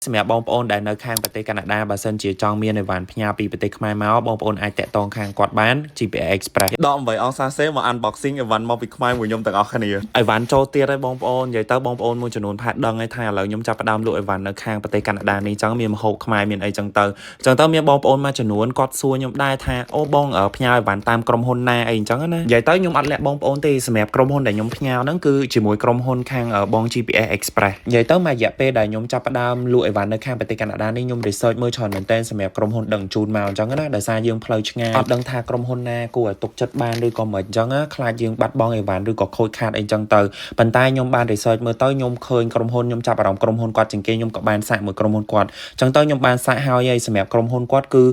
សម្រាប់បងប្អូនដែលនៅខាងប្រទេសកាណាដាបើសិនជាចង់មានអីវ៉ាន់ផ្ញើពីប្រទេសខ្មែរមកបងប្អូនអាចតាក់ទងខាងគាត់បាន GPS Express។ ដក8អង្សាសេមក unboxing អីវ៉ាន់មកពីខ្មែរមួយខ្ញុំទាំងអស់គ្នា។ អីវ៉ាន់ចូលទៀតហើយបងប្អូននិយាយទៅបងប្អូនមួយចំនួនផាត់ដឹងហើយថាឥឡូវខ្ញុំចាប់ផ្ដើមលក់អីវ៉ាន់នៅខាងប្រទេសកាណាដានេះចឹងមានម្ហូបខ្មែរមានអីចឹងទៅចឹងទៅមានបងប្អូនមួយចំនួនគាត់សួរខ្ញុំដែរថាអូបងផ្ញើអីវ៉ាន់តាមក្រុមហ៊ុនណាអីចឹងណានិយាយទៅខ្ញុំអត់លាក់បងប្អូនទេសម្រាប់ក្រុមហ៊ុនដែលខ្ញុំផ្ញើហ្នឹងគឺជាមួយក្រុមហ៊ុនខាងបង GPS Express។ និយាយទៅមួយរយៈពេលដែលខ្ញុំចាប់ផ្ដើមលក់អីវ៉ាន់នៅខាងប្រទេសកាណាដានេះខ្ញុំ research មើលច្រើនមែនទែនសម្រាប់ក្រុមហ៊ុនដឹកជញ្ជូនមកអញ្ចឹងណាដោយសារយើងផ្លូវឆ្ងាយអត់ដឹងថាក្រុមហ៊ុនណាគួរឲ្យទុកចិត្តបានឬក៏មិនអញ្ចឹងណាខ្លាចយើងបាត់បង់អីវ៉ាន់ឬក៏ខូចខាតអីចឹងទៅប៉ុន្តែខ្ញុំបាន research មើលទៅខ្ញុំឃើញក្រុមហ៊ុនខ្ញុំចាប់អារម្មណ៍ក្រុមហ៊ុនគាត់ជាងគេខ្ញុំក៏បានសាកមួយក្រុមហ៊ុនគាត់អញ្ចឹងទៅខ្ញុំបានសាកហើយហើយសម្រាប់ក្រុមហ៊ុនគាត់គឺ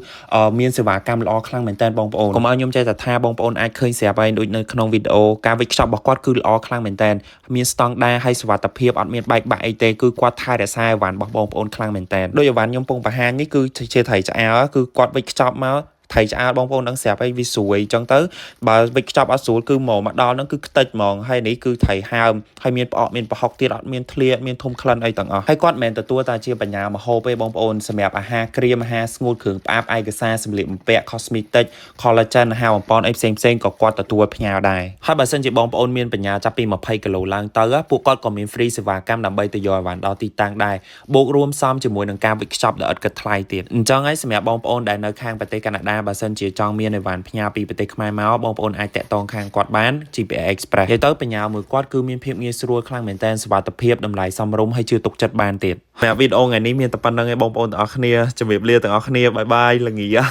មានសេវាកម្មល្អខ្លាំងមែនទែនបងប្អូនកុំឲ្យខ្ញុំចេះតែថាបងប្អូនអាចឃើញស្រាប់ហើយដូចនៅក្នុងវីដេអូការវេចខ្ចប់របស់គាត់គឺល្អខ្លាំងមែនទែនមានស្តង់ដារហើយសុវត្ថិភាពអត់មានបែកបាក់អីទេគឺគាត់ថែរក្សាអីវ៉ាន់របស់បងប្អូនខ្លាំងមែនទែនដូចអីវ៉ាន់ខ្ញុំពងបង្ហាញនេះគឺជាត្រីឆ្អើរគឺគាត់វេចខ្ចប់មកត្រីឆ្អើរបងប្អូនដឹងស្រាប់ហើយវាស្រួយអញ្ចឹងទៅបើវេចខ្ចប់អត់ស្រួលគឺមកមកដល់ហ្នឹងគឺខ្ទេចហ្មងហើយនេះគឺត្រីហើមហើយមានផ្អកមានប្រហុកទៀតអត់មានធ្លាមានធុំក្លិនអីទាំងអស់ហើយគាត់មិនមែនទទួលតែជាបញ្ញាមហូបទេបងប្អូនសម្រាប់អាហារក្រៀមអាហារស្ងួតគ្រឿងផ្អាប់ឯកសារសម្លៀកបំពាក់ cosmetic collagen អាហារបំប៉នអីផ្សេងផ្សេងក៏គាត់ទទួលផ្ញើដែរហើយបើសិនជាបងប្អូនមានបញ្ញាចាប់ពី20គីឡូឡើងទៅពួកគាត់ក៏មាន free សេវាកម្មដើម្បីទៅយកអីវ៉ាន់ដល់ទីតាំងដែរបូករួមផ្សំជាមួយនឹងការវេចខ្ចប់ដោយឥតគិតថ្លៃទៀតអញ្ចឹងហើយសម្រាប់បងប្អូនដែលនៅខាងប្រទេសកាណាដាបើសិនជាចង់មានអីវ៉ាន់ផ្ញើពីប្រទេសខ្មែរមកបងប្អូនអាចតាក់ទងខាងគាត់បាន GPS Express។ និយាយទៅបញ្ញាមួយគាត់គឺមានភាពងាយស្រួលខ្លាំងមែនទែនសុវត្ថិភាពតម្លៃសមរម្យហើយជឿទុកចិត្តបានទៀតសម្រាប់វីដេអូថ្ងៃនេះមានតែប៉ុណ្ណឹងឯងបងប្អូនទាំងអស់គ្នាជម្រាបលាទាំងអស់គ្នាbye bye ល្ងា។